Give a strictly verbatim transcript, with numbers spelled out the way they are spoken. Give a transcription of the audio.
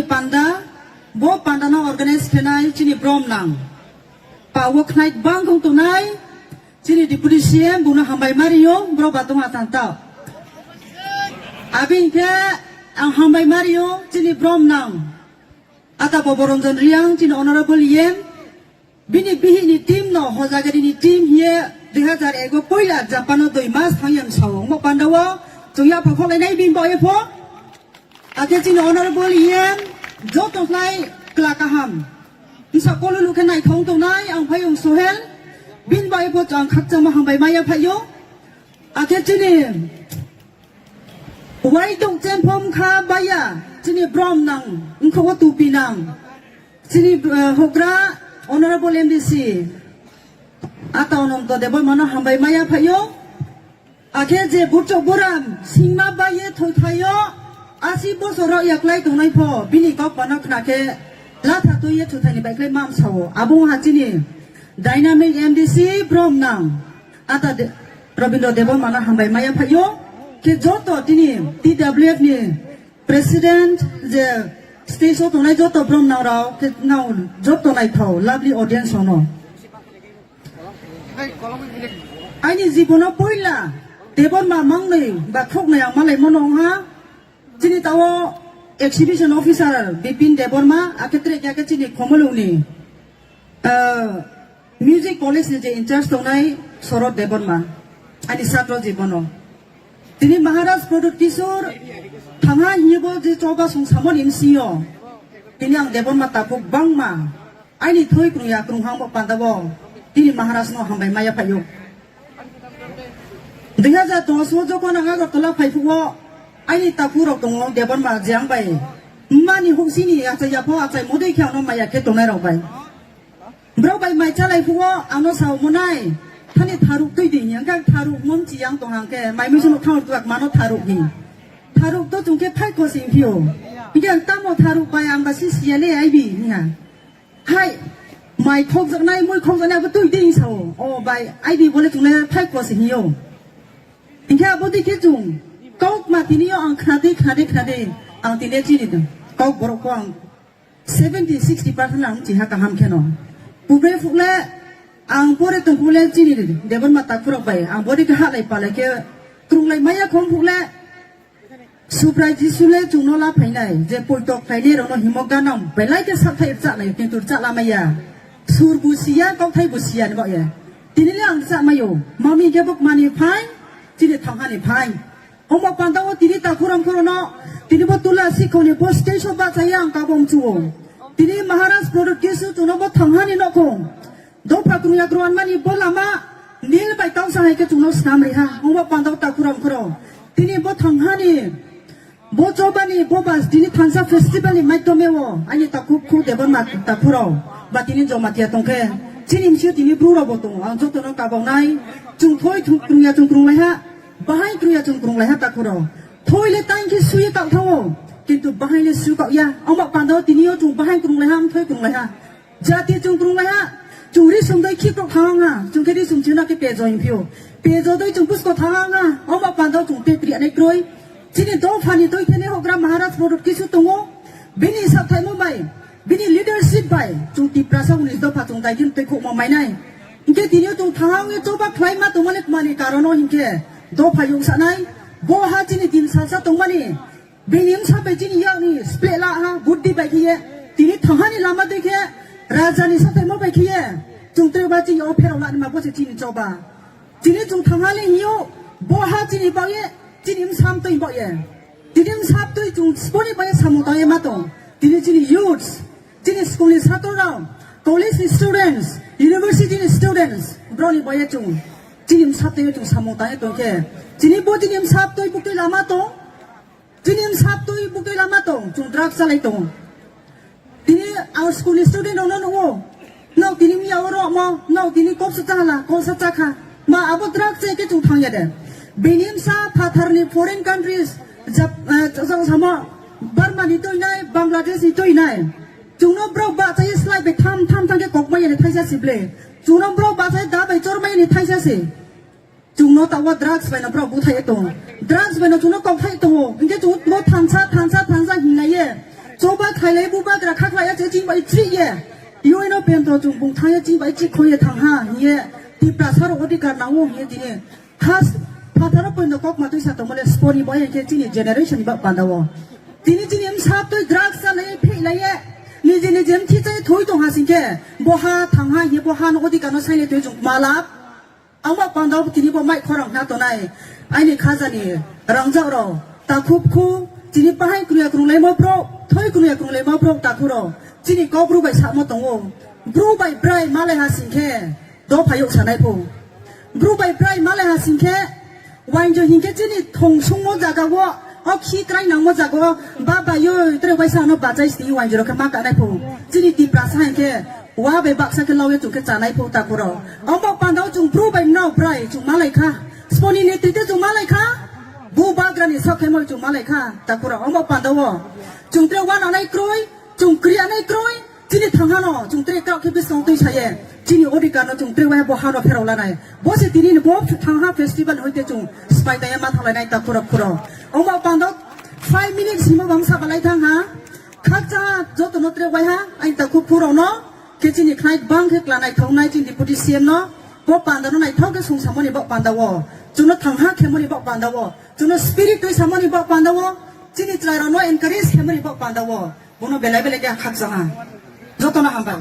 panda, bo panda no organize khenai chini brom nang. Pawo khnai bang kong tonai, chini deputy C M buno hambai mario, bro batong atang tao. Abing ke ang hambai mario, chini brom nang. Ata Boboronjon Riang, chini honorable E M, bini bihini team no, Hojagiri ni team hiye dui hazar ego poila Japan o dui mas thang yang sao. Mo panda wo, chung ya pha kholai nai bini bo ye pho. Ake chini honorable E M, joto khlai kla kaham. Nsa kolu lukhe nai thong tongnai, ang phai yung Sohel, bini bo ye pho ang khakchangma hambai maya phai yo. Ake chini, Waidok chemphom kha baya, chini brom nang, wngkha o tupi nang. Chini, eh, hogra Honorable M D C. Ata Ononto Debbarma no hambai maya phaio. Akhe je burchok buram, singma baye thoi thaio, asi bosor rok yaklai tongnai pho, bini kok pano khna khe latha twi ye thuthaini bai khlai mam sao. Abo wngkha chini dynamic M D C brom nang. Ata de, Rabindra Debbarma no hambai maya phaio. Khe joto tini T W F ni president je stage o tongnai joto brom nang rao khe nang joto naithao lovely audience ono. Aini jibono poila Debbarma mangnwi ba khoknwi ang malai mano wngha. Chini tao exhibition officer Bipin Debbarma, akhe tre khe chini Khumulwng ni, ah, music college ni je in charge tongnai Sorot Debbarma, ani satro jibono. Tini Maharaj Pradyut Kishore thangha hiye bo je choba sung samon M C O. Tini ang Debbarma takhuk bangma. Aini thoi krungya krunghang bo panda bo tini Maharaj no hambai maya phaio. Dui hazar dos o jokhon ang Agartala phai phuo, aini takhuk rok tongo Debbarma je ang bai mani huksini achai yapho achai modei khe ano maya khe tongnai rok bai. Bro bai mai chalai phuo ano sao monai thani tharuk twi di hingkha tharuk mon chi yang tong hangkhe mai musu no thang tuak mano tharuk hi. Tharuk to chungkhe phai ko sing phio. Hingkhe ang tamo tharuk bai ang ba si siya le ai bi hingha. Hai, mai khokjaknai, mui khokjaknai abo twi ding sao. O bai, ai di bole chungnai phai ko se hiyo. Hingkhe abo dikhe chung, kok ma tini yo ang khnadi, khnadi, khnadi, ang tini chini do. Kok borok ko ang seventy, sixty percent ang chiha kaham kheno. Pubre phukle, ang pore tong phukle chini do. Debbarma takhurok bai, ang bodi khe halai palai khe, krunglai maya khom phukle, Subrai Jisu le chwngno la phainai, je poito khlainai rokno himo ganam belai khe sakthai rwchaknai, kintu rwchak lamaya. Sur bo siya, kokthai bo siya ni bagwi. Tini le ang rwchak maio. Mami khe bok mani phai, chini thanghani phai. Omo panda o tini takhurang khorono, tini bo tula sikhoni bo stage o bachaya ang kabong chuo. Tini Maharaj Pradyut Kishore chwngno bo thanghani nokho. Dopha krungya groan mani bo lama nil bai tausa hai khe chwngno snam riha. Omo panda o takhurang khoro. Tini bo thanghani Bo chobani, bo bas tini thansa festival ni maitome o, ani takhuk khu Debbarma takhurok, ba tini Jamatia tongkhe, chini msio tini bru rok bo tongo, ang jotono kaboknai, chwng thoi thung krungya chwng krunglaiha, bahai krungya chwng krunglaiha takhurok. Thoi le tang khe sui kok thango, kintu bahai le sui kok ya, omo panda o tini o chwng bahai krunglaiha, ang thoi krunglaiha. Jati chwng krunglaiha, chwng ri sumdoi khikrok thangangha, chwng khe ri sum chino khe pejo hinphio. Pejo doi chwng pusko thangangha, omo panda o chwng petri anai kroi. Chini dophani twi thani hogra Maharaj Pradyut Kishore tongo. Bini sathaimo bai, bini leadership bai, chwng Tiprasa unis dopha chwng daikhin twi khukma mainai. Hinkhe tini o chwng thangangwi choba khlai ma tongmani kmani karono hinkhe dopha yungsanai. Bo ha chini din salsa tongmani. Bini wngsa bai chini yakni spleh la ha, buddhi bai khiye, tini thanghani lama dui khe, rajani sathaimo bai khiye, chwng tei ba chini o pherok lani ma bo se chini choba. Tini chwng thanghani hiyo, bo ha chini bagwi, chini wngsa mtwi bagwi. Tini wngsa mtwi chwng sboni bagwi samung tangwi ma tong. Tini chini youths, chini school ni satro rok, college ni students, university ni students, broni bagwi chwng, chini wngsa mtwi chwng samung tangwi tong khe, chini bo chini wngsa mtwi buktwi lama tong. Chini wngsa twi buktwi lama tong, chwng drugs chalai tongo. Tini ang school ni student rokno nukgo, nok tini miya o rokmo, nok tini kok sa chahala, kok sa chakha. Ma abo drugs chai khe chwng thangya de. Bini wngsa phatharni foreign countries, Jap-, eh, chang samo Burma ni twi nai, Bangladesh ni twi nai. Chwngno borok bahchai slai bai tham tham thang khe kok maya ni thaisa si ble. Chwngno borok bahchai da bai chor maya ni thaisa si. Chwngno tawa drugs baino borok buthai tongo. Drugs baino chwngno kokthai tongo. Hinkhe chwng bo thansa, thansa, thansa hinlaiye. Choba khailai bubagra khaklaiya che chini bai chri ye. Ui no pento chung bung thang ye chini bai chri khoi ye thang ha hiye. Tiprasa rok odhikar nango hiye tini. Khas phatharo poino kok matwi sa tongmole sponi boy ke chini generation ni bak panda o. Tini chini em sap toi drugs sa lai phei lai ye. Niji niji em thi chai thoi tong ha sing ke. Bo ha thang ha hiye bo ha no odhikar no sai le toi chung malap. Ang bak panda o tini bo mai khorang na tonai. Aini khajani rangjak rok takhuk khu chini pahai kruya krung lai mo bro. Thoi kruya krung lai mo bro takhu rok. Chini kok bru bai samo tongo. Bru bai brai malai ha sing ke. Do phayuk sanai phu. Bru bai brai malai ha sing ke. Wainjo hing ke chini thong sungmo jaga o. O khi krai nangmo jaga o. Ba bai yo tre bai sa no bachai sti wainjo rok khe ma kanai phu. Chini Tiprasa hing ke. Wa bai baksa khe lawi chung khe chanai phu takhu rok. Ombo panda o chung bru bai no brai chung malai kha. Sponi ni tite chung malai kha. Bu bagra ni sok khe mo chung malai kha takhu rok. Ombo panda o. Chung tre wa nanai kroi. Chung kriya nai kroi. Chini thangha no chung tre krak khe bisong twi saye. Chini odhikar no chung tre wai bo hano pherok lanai. Bo se tini ni bo thangha festival hoite chung spai daya ma thalai nai ta khurok khurok. Ongba pando five minutes himo bang sa balai thang ha. Khakcha joto no tre wai ha. Ain ta khuk khurok no. Khe chini khnai bang khe klanai thong nai chini deputy C M no. Bo panda no nai thok khe sung samoni bo panda wo. Chuno thangha khemoni bo panda wo. Chuno spirit twi samoni bo panda wo. Chini chwrai rok no encourage khemoni bo panda wo. Bono belai belai khe khakchang ha. Jotono hambai.